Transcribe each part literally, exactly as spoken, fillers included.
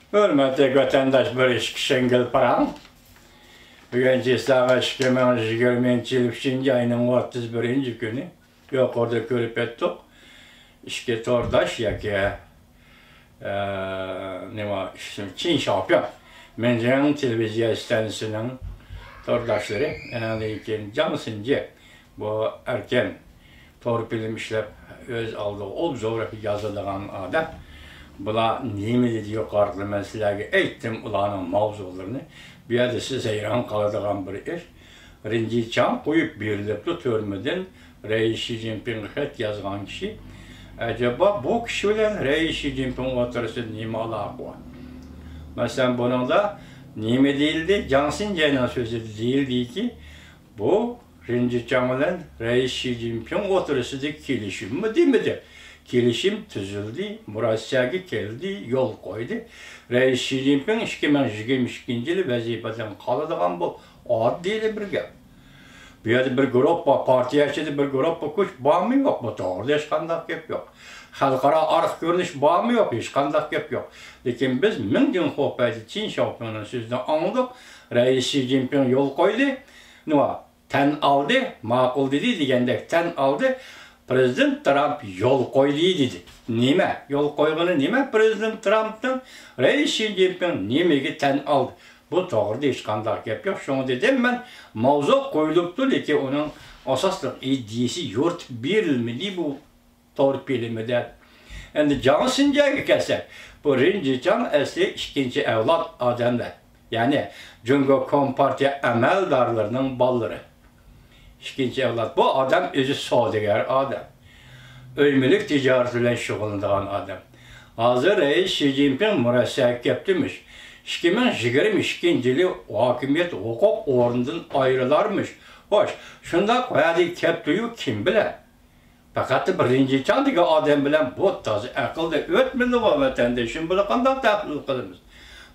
ھۆرمەتلىك ۋەتەنداش، بىر ئىككى شەڭگىل پاراڭ. بۈگۈن چىساغا ئىككى مىڭ يىگىرمىنچى يىل ئۈچىنچى ئاينىڭ ئوتتۇز بىرىنچى كۈنى. يۇقىرىدا كۆرۈپ ئۆتتۇق. ئىككى تورداش ياكى، ئە، نېمە، ئىسمى چىن شاۋپياڭ، مىنجياڭ تېلېۋىزىيە ئىستانسىسىنىڭ تورداشلىرى، ئاندىن كېيىن جاڭ سىنجى، بۇ ئەركىن تور فىلىم ئىشلەپ، ئۆز ئالدىغا ئوبزور يازىدىغان ئادەم. بۇلار نېمە دېدى يۇقىرىدا، مەن سىلەرگە ئېيتتىم ئۇلارنىڭ ماۋزۇلىرىنى. بۇ يەردە سىز ھەيران قالىدىغان بىر ئىش. رىنجىچاڭ قويۇپ بېرىلىپتۇ تۈرمىدىن رەئىس شى جىنپىڭغا خەت يازغان كىشى. ئەجەبا، بۇ كىشى بىلەن رەئىس شى جىنپىڭ ئوتتۇرىسىدا نېمە ئالاقە بار؟ مەسىلەن، بۇنىڭدا نېمە دېيىلدى؟ جاڭ سىنجەينىڭ سۆزىدە دېيىلدىكى، بۇ رىنجىچاڭ بىلەن رەئىس شى جىنپىڭ ئوتتۇرىسىدا كېلىشىممۇ دېمىدى. كېلىشىم تۈزۈلدى، مۇراسىيەگە كەلدى، يول قويدى. رەئىس شى جىنپىڭ ئىككى مىڭ يىگىرمە ئىككىنچى يىلى ۋەزىپىدىن قالىدىغان بولدى. ئاددىيلا بىر گەپ. بۇ يەردە بىر گۇرۇپپا، پارتىيە ئىچىدە بىر گۇرۇپپا كۈچ بارمۇ يوقمۇ؟ توغرىدا ھېچقانداق گەپ يوق. خەلقئارا ئارقا كۆرۈنۈش بارمۇ يوق؟ ھېچقانداق گەپ يوق. لېكىن بىز مىڭ جىڭخۇ پەيدە چىن شياۋپىڭنىڭ سۆزىدىن ئاڭلىدۇق. رەئىس شى جىنپىڭ يول قويدى. نېمە؟ تەن ئالدى، ماقۇل دېدى دېگەندەك تەن ئالدى، پىرېزىدېنت ترامپ يول قويدى دېدى. نېمە؟ يول قويغىنى نېمە؟ پىرېزىدېنت ترامپنىڭ رەئىس شى جىنپىڭ نېمىگە تەن ئالدى؟ بۇ توغرىدا ھېچقانداق گەپ يوق. شۇڭا دېدىم مەن، ماۋزۇ قويۇلۇپتۇ، لېكىن ئۇنىڭ ئاساسلىق ئىدىيىسى يورۇتۇپ بېرىلمىدى بۇ تور فىلىمىدە. ئەمدى جاڭ سىنجەيگە كەلسەك، بۇ رىن جىچاڭ ئەسلى ئىككىنچى ئەۋلاد ئادەملەر. يەنى جۇڭگو كومپارتىيە ئەمەلدارلىرىنىڭ بالىلىرى. ئىككىنچى ئەۋلاد. بۇ ئادەم ئۆزى سودىگەر ئادەم. ئۆي مۈلۈك تىجارىتى بىلەن شۇغۇللىنىدىغان ئادەم. ھازىر رەئىس شى جىنپىڭ مۇرەسسەگە كەپتىمىش. ئىككى مىڭ يىگىرمە ئىككىنچى يىلى ھاكىمىيەت ھوقۇق ئورنىدىن ئايرىلارمىش. خوش، شۇنداق ۋەدىگە كەپتۇيۇ كىم بىلەن؟ پەقەت بىر رىن جىچاڭ دېگەن ئادەم بىلەن بۇ تازا ئەقىلدىن ئۆتمىدىغۇ ۋەتەندىشىم، بۇنى قانداق تەھلىل قىلىمىز؟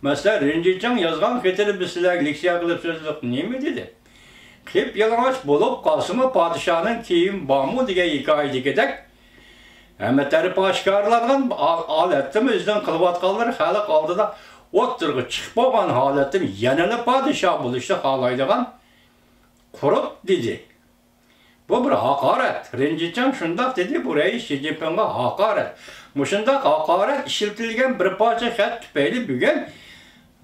مەسىلەن، رىن جىچاڭ يازغان خېتىنى بىز سىلەرگە لېكسىيە قىلىپ سۆزلىدۇق. نېمە دېدى؟ قىپيالىڭاچ بولۇپ قالسىمۇ، پادىشاھنىڭ كىيىمى بارمۇ دېگەن ھېكايىدىكىدەك، ھەممە تەرىپى ئاشكارىلانغان ھال-، ھالەتتىمۇ ئۆزىنىڭ قىلىۋاتقانلىرى خەلق ئالدىدا ئوتتۇرىغا چىقىپ بولغان ھالەتتىمۇ يەنىلا پادىشاھ بولۇشنى خالايدىغان قۇرۇق دېدى. بۇ بىر ھاقارەت. رىن جىچاڭ شۇنداق دېدى، بۇ رەئىس شى جىنپىڭغا ھاقارەت. مۇشۇنداق ھاقارەت ئىشلىتىلگەن بىر پارچە خەت تۈپەيلى بۈگۈن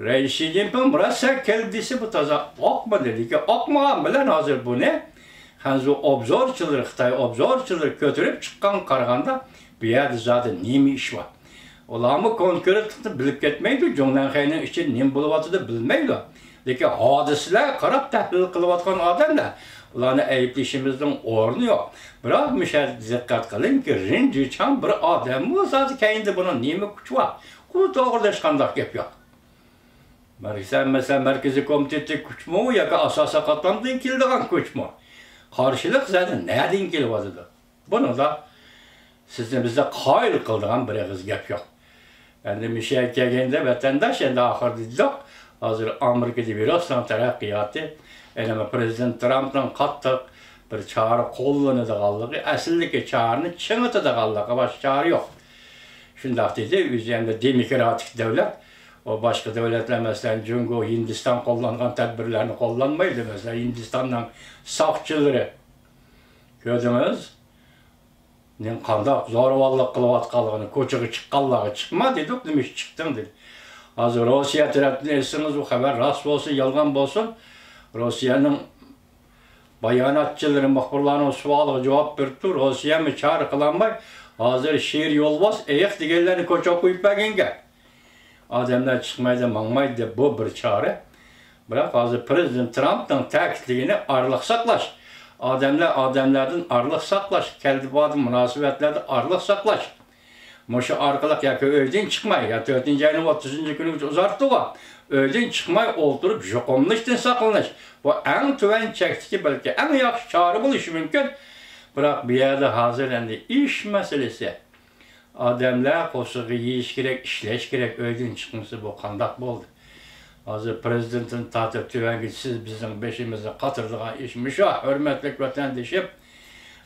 رەئىس شى جىنپىڭ مۇرەسسەگە كەلدى دېسە، بۇ تازا ئاقمىدى. لېكىن ئاقمىغان بىلەن ھازىر بۇنى خەنزۇ ئوبزورچىلىرى، خىتاي ئوبزورچىلىرى كۆتۈرۈپ چىققانغا قارىغاندا، بۇ يەردە زادى نېمە ئىش بار؟ ئۇلارمۇ كونكرېتلىقنى بىلىپ كەتمەيدۇ، جۇڭلەنخەينىڭ ئىچىدە نېمە بولۇۋاتىدۇ بىلمەيدۇ. لېكىن ھادىسىلەرگە قاراپ تەھلىل قىلىۋاتقان ئادەملەر، ئۇلارنى ئەيىبلىشىمىزنىڭ ئورنى يوق. بىراق مۇشۇ يەردە دىققەت قىلىڭكى، رىن جىچاڭ بىر ئادەممۇ زادى كەينىدە بۇنىڭ نېمە كۈچى بار؟ بۇ توغرىدا ھېچقانداق گەپ يوق. مەركىزىي، مەسىلەن، مەركىزىي كومىتېتتىكى كۈچمۇ ياكى ئاساسىي قاتلامدىن كېلىدىغان كۈچمۇ؟ قارشىلىق زادى نەدىن كېلىۋاتىدۇ؟ بۇنىڭدا سىزنى بىزدە قايىل قىلىدىغان بىر ئېغىز گەپ يوق. ئەمدى مۇشۇ يەرگە كەلگەندە ۋەتەنداش ئەمدى ئاخىرىدا دېدۇق، ھازىر ئامېرىكىدا ۋىرۇسنىڭ تەرەققىياتى، ئەنە پىرېزىدېنت ترامپنىڭ قاتتىق بىر چارە قوللىنىدىغانلىقى، ئەسلىدىكى چارىنى چىڭىتىدىغانلىقى، باشقا چارە يوق. شۇنداق دېدى، ئۆزى ئەمدى دېموكراتىك دۆلەت. ئۇ باشقا دۆلەتلەر، مەسىلەن، جۇڭگو، ھىندىستان قوللانغان تەدبىرلەرنى قوللانمايدۇ. مەسىلەن، ھىندىستاننىڭ ساقچىلىرى، كۆردىڭىز؟ نېمە، قانداق زورىۋاللىق قىلىۋاتقانلىقىنى، كوچىغا چىققانلارغا چىقما دېدۇق، نېمە ئۈچۈن چىقتىڭ دېدى. ھازىر روسىيە تەرەپتىن ئېيتسىڭىز، بۇ خەۋەر راست بولسۇن، يالغان بولسۇن، روسىيەنىڭ باياناتچىلىرى مۇخبىرلارنىڭ سوئالىغا جاۋاب بېرىپتۇ، روسىيەمۇ چارە قىلالماي، ھازىر شېرى يولۋاس، ئېيىق دېگەنلەرنى كوچىغا قويۇپ بەرگەن گەپ. ئادەملەر چىقمايدۇ، ماڭمايدۇ دەپ، بۇ بىر چارە. بىراق ھازىر پىرېزىدېنت ترامپنىڭ تەكىتلىگىنى ئارىلىق ساقلاش، ئادەملەر ئادەملەردىن ئارىلىق ساقلاش، كەلدى باردى مۇناسىۋەتلەردە ئارىلىق ساقلاش. مۇشۇ ئارقىلىق ياكى ئۆيدىن چىقماي، يا تۆتىنچى ئاينىڭ ئوتتۇزىنچى كۈنىگىچە ئۇزارتتىغۇ، ئۆيدىن چىقماي ئولتۇرۇپ يۇقۇملىنىشتىن ساقلىنىش، بۇ ئەڭ تۆۋەن چەكتىكى، بەلكى ئەڭ ياخشى چارە بولۇشى مۇمكىن. بىراق بۇ يەردە ھازىر ئەمدى ئىش مەسىلىسى. ئادەملەر قورسىقىغا يېيىش كېرەك، ئىشلەش كېرەك، ئۆيدىن چىقمىسا بۇ قانداق بولدى؟ ھازىر پىرېزىدېنتتىن تارتىپ تۆۋەنگىچە سىز بىزنىڭ بېشىمىزنى قاتۇرىدىغان ئىش مۇشۇ، ھۆرمەتلىك ۋەتەندىشىم.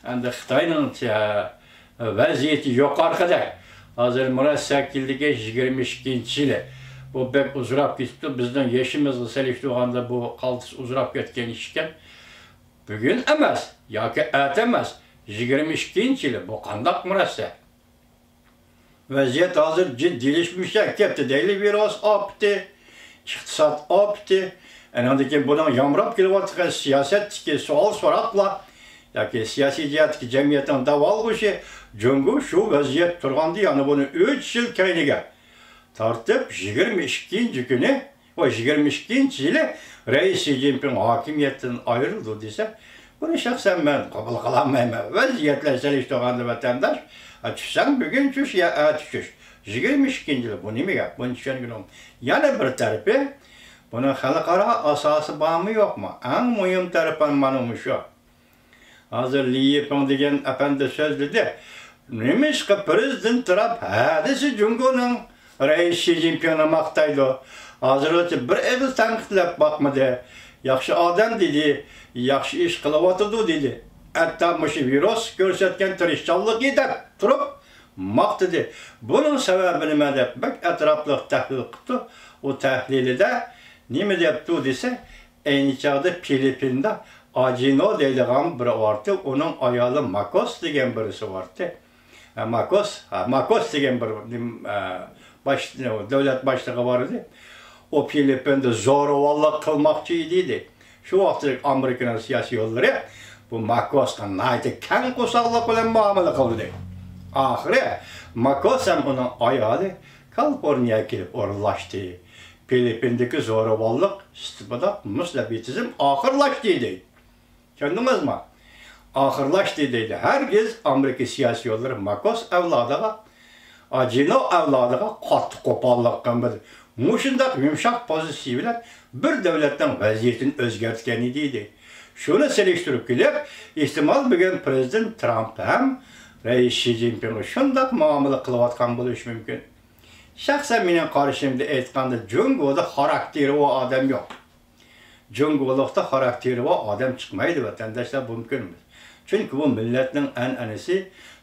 ئەمدى خىتاينىڭ تە-، ۋەزىيىتى يۇقىرىقىدەك. ھازىر مۇرەسسەگە كېلدىكى يىگىرمە ئىككىنچى يىلى. بۇ بەك ئۇزىراپ كېتىپتۇ. بىزنىڭ يېشىمىزغا سېلىشتۇرغاندا بۇ قالتىس ئۇزىراپ كەتكەن ئىشكەن. بۈگۈن ئەمەس ياكى ئەتە ئەمەس، يىگىرمە ئىككىنچى يىلى بۇ قانداق مۇرەسسە؟ ۋەزىيەت ھازىر جىددىيلىشىپ كەتتى دەيلى، ۋىرۇس ئاپىتى، ئىقتىساد ئاپىتى، ئەنىڭدىن كېيىن بۇنىڭ يامراپ كېلىۋاتقان سىياسەتتىكى سوئال-سوراقلار ياكى سىياسىي جەھەتتىكى جەمئىيەتنىڭ داۋالغۇشى، جۇڭگو شۇ ۋەزىيەت تۇرغاندا يەنە بۇنى ئۈچ يىل كەينىگە تارتىپ، يىگىرمە ئىككىنچى كۈنى، ۋە يىگىرمە ئىككىنچى يىلى رەئىس شى جىنپىڭ ھاكىمىيەتتىن ئايرىلىدۇ دېسە، بۇنى شەخسەن مەن قوبۇل قىلالمايمەن. ۋەزىيەت بىلەن سېلىشتۇرغاندا، ۋەتەنداش، ئە، چۈشسەڭ بۈگۈن چۈش يا ئەتە چۈش. يىگىرمە ئىككىنچى يىلى بۇ نېمە گەپ؟ بۇنى چۈشەنگىنىم. يەنە بىر تەرىپى، بۇنىڭ خەلقئارا ئاساسى بارمۇ يوقمۇ؟ ئەڭ مۇھىم تەرىپى مانا مۇشۇ. ھازىر لى يىپىڭ دېگەن ئەپەندى سۆزلىدى. نېمىشقا پىرېزىدېنت ترامپ ھە دېسە جۇڭگونىڭ رەئىس شى جىنپىڭنى ماختايدۇ؟ ھازىرغىچە بىر ئېغىز تەنقىدلەپ باقمىدى. ياخشى ئادەم دېدى، ياخشى ئىش قىلىۋاتىدۇ دېدى. ھەتتا مۇشۇ ۋىرۇس كۆرسەتكەن تىرىشچانلىقى دەپ تۇرۇپ ماختىدى. بۇنىڭ سەۋەبى نېمە دەپ بەك ئەتراپلىق تەھلىل قىپتۇ. ئۇ تەھلىلىدە نېمە دەپتۇ دېسە، ئەينى چاغدا فىلىپپىندا ئاجىنو دەيدىغان بىرى بارتى، ئۇنىڭ ئايالى ماكوس دېگەن بىرسى بارتى. ھە، ماكوس، ھە، ماكوس دېگەن بىر نېمە، ھە، باش-، دۆلەت باشلىقى بار ئىدى. ئۇ فىلىپپىندا زورىۋاللىق قىلماقچى ئىدى، دېدى. شۇ ۋاقىتتا ئامېرىكىنىڭ سىياسىي يوللىرى بۇ ماكوسقا ناھايىتى كەڭ قورساقلىق بىلەن مۇئامىلە قىلدى. ئاخىرى ماكوس ھەم ئۇنىڭ ئايالى كالىفورنىيەگە كېلىپ ئورۇنلاشتى. فىلىپپىندىكى زورىۋاللىق، ئىستىبدات، مۇسلىبىتىزم ئاخىرلاشتى دەيدۇ. چۈشەندىڭىزمۇ؟ ئاخىرلاشتى دەيدۇ. ھەرگىز ئامېرىكا سىياسىي يوللىرى ماكوس ئەۋلادىغا، ئاجىنو ئەۋلادىغا قاتتىق قوپاللىق قىلمىدى. مۇشۇنداق يۇمشاق پوزىتسىيە بىلەن بىر دۆلەتنىڭ ۋەزىيىتىنى ئۆزگەرتكەن ئىدى. شۇنى سېلىشتۇرۇپ كېلىپ، ئېھتىمال بۈگۈن پىرېزىدېنت ترامپ ھەم رەئىس شى جىنپىڭغا شۇنداق مۇئامىلە قىلىۋاتقان بولۇشى مۇمكىن. شەخسەن مېنىڭ قارىشىمدا ئېيتقاندا، جۇڭگودا خاراكتېرى بار ئادەم يوق. جۇڭگولۇقتا خاراكتېرى بار ئادەم چىقمايدۇ، ۋەتەنداشلار، بۇ مۇمكىن ئەمەس. چۈنكى بۇ مىللەتنىڭ ئەنئەنىسى،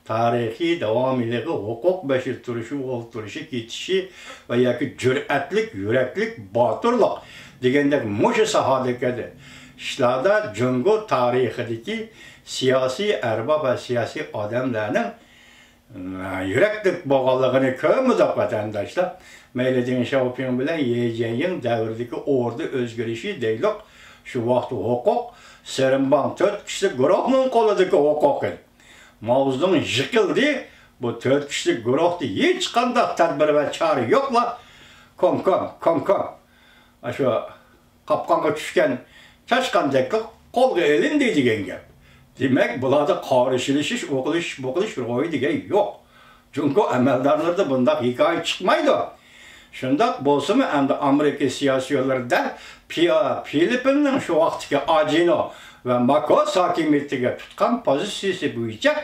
تارىخىي داۋامىيلىقى، ھوقۇق بېشىدا تۇرۇشى، ئولتۇرۇشى، كېتىشى ۋە ياكى جۈرئەتلىك، يۈرەكلىك، باتۇرلۇق دېگەندەك مۇشۇ ساھەدىكى ئىشلاردا جۇڭگو تارىخىدىكى سىياسىي ئەرباب ۋە سىياسىي ئادەملەرنىڭ يۈرەكلىك بولغانلىقىنى كۆرمىدۇق، ۋەتەنداشلار. مەيلى دېڭ شياۋپىڭ بىلەن يې جيەنيىڭ دەۋرىدىكى ئوردا ئۆزگىرىشى دەيلۇق، شۇ ۋاقىت ھوقۇق سېرېمباڭ تۆت كىشىلىك گۇرۇھنىڭ قولىدىكى ھوقۇق ئىدى. ماۋزېدۇڭ يىقىلدى، بۇ تۆت كىشىلىك گۇرۇھتا ھېچقانداق تەدبىر ۋە چارە يوقلا، كوم كوم، كوم كوم. ئاشۇ قاپقانغا چۈشكەن چاشقاندەكلا قولغا ئېلىندى دېگەن گەپ. دېمەك، بۇلاردا قارشىلىشىش، ئوقلىشىش، بوقلىشىش روھى دېگەن يوق. جۇڭگو ئەمەلدارلىرىدا بۇنداق ھېكايە چىقمايدۇ. شۇنداق بولسىمۇ، ئەمدى ئامېرىكا سىياسىيونلىرى دەل پىيا-، فىلىپپىننىڭ شۇ ۋاقىتتىكى ئاجىنو ۋە ماكوس ھاكىمىيىتىگە تۇتقان پوزىتسىيىسى بويىچە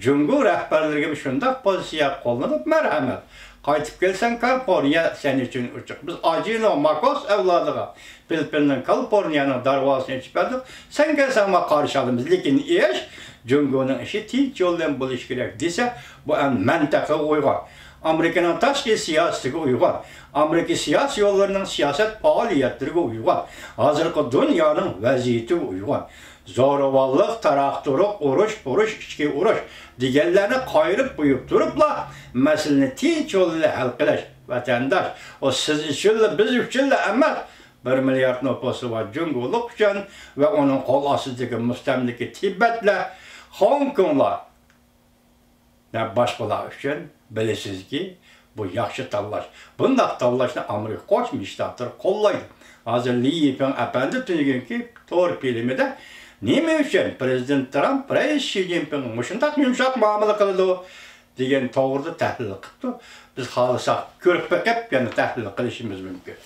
جۇڭگو رەھبەرلىرىگە شۇنداق پوزىتسىيە قوللىنىپ، مەرھەمەت، قايتىپ كەلسەڭ، كالىفورنىيە سەن ئۈچۈن ئوچۇق. بىز ئاجىنو ماكوس ئەۋلادىغا فىلىپپىننىڭ، كالىفورنىيەنىڭ دەرۋازىسىنى ئېچىپ بەردۇق. سەن كەلسەڭ، مانا قارشى ئالىمىز. لېكىن ئىش جۇڭگونىڭ ئىشى تىنچ يول بىلەن بولۇشى كېرەك دېسە، بۇ ئەمدى مەنتىقىگە ئۇيغۇن. ئامېرىكىنىڭ تاشقى سىياسىتىگە ئۇيغۇن. ئامېرىكا سىياسىي يوللىرىنىڭ سىياسەت پائالىيەتلىرىگە ئۇيغۇن. ھازىرقى دۇنيانىڭ ۋەزىيىتىگە ئۇيغۇن. زورىۋاللىق، تاراق-تۇرۇق، ئۇرۇش-پۇرۇش، ئىچكى ئۇرۇش دېگەنلەرنى قايرىپ قويۇپ تۇرۇپلا، مەسىلىنى تىنچ يول بىلەن ھەل قىلىش. ۋەتەنداش، ئۇ سىز ئۈچۈنلا، بىز ئۈچۈنلا ئەمەس، بىر مىليارد نوپۇسى بار جۇڭگولۇق ئۈچۈن ۋە ئۇنىڭ قول ئاستىدىكى مۇستەملىكە تىبەتلەر، خوڭكوڭلار ۋە باشقىلار ئۈچۈن. بىلىسىزكى، بۇ ياخشى تاللاش. بۇنداق تاللاشنى ئامېرىكا قوشما شتاتلىرى قوللايدۇ. ھازىر لى يىپىڭ ئەپەندى تۈنۈگۈنكى تور فىلىمىدە نېمە ئۈچۈن پىرېزىدېنت ترامپ رەئىس شى جىنپىڭغا مۇشۇنداق يۇمشاق مۇئامىلە قىلىدۇ دېگەن توغرىدا تەھلىل قىپتۇ. بىز خالىساق كۆرۈپ بېقىپ يەنە تەھلىل قىلىشىمىز مۇمكىن.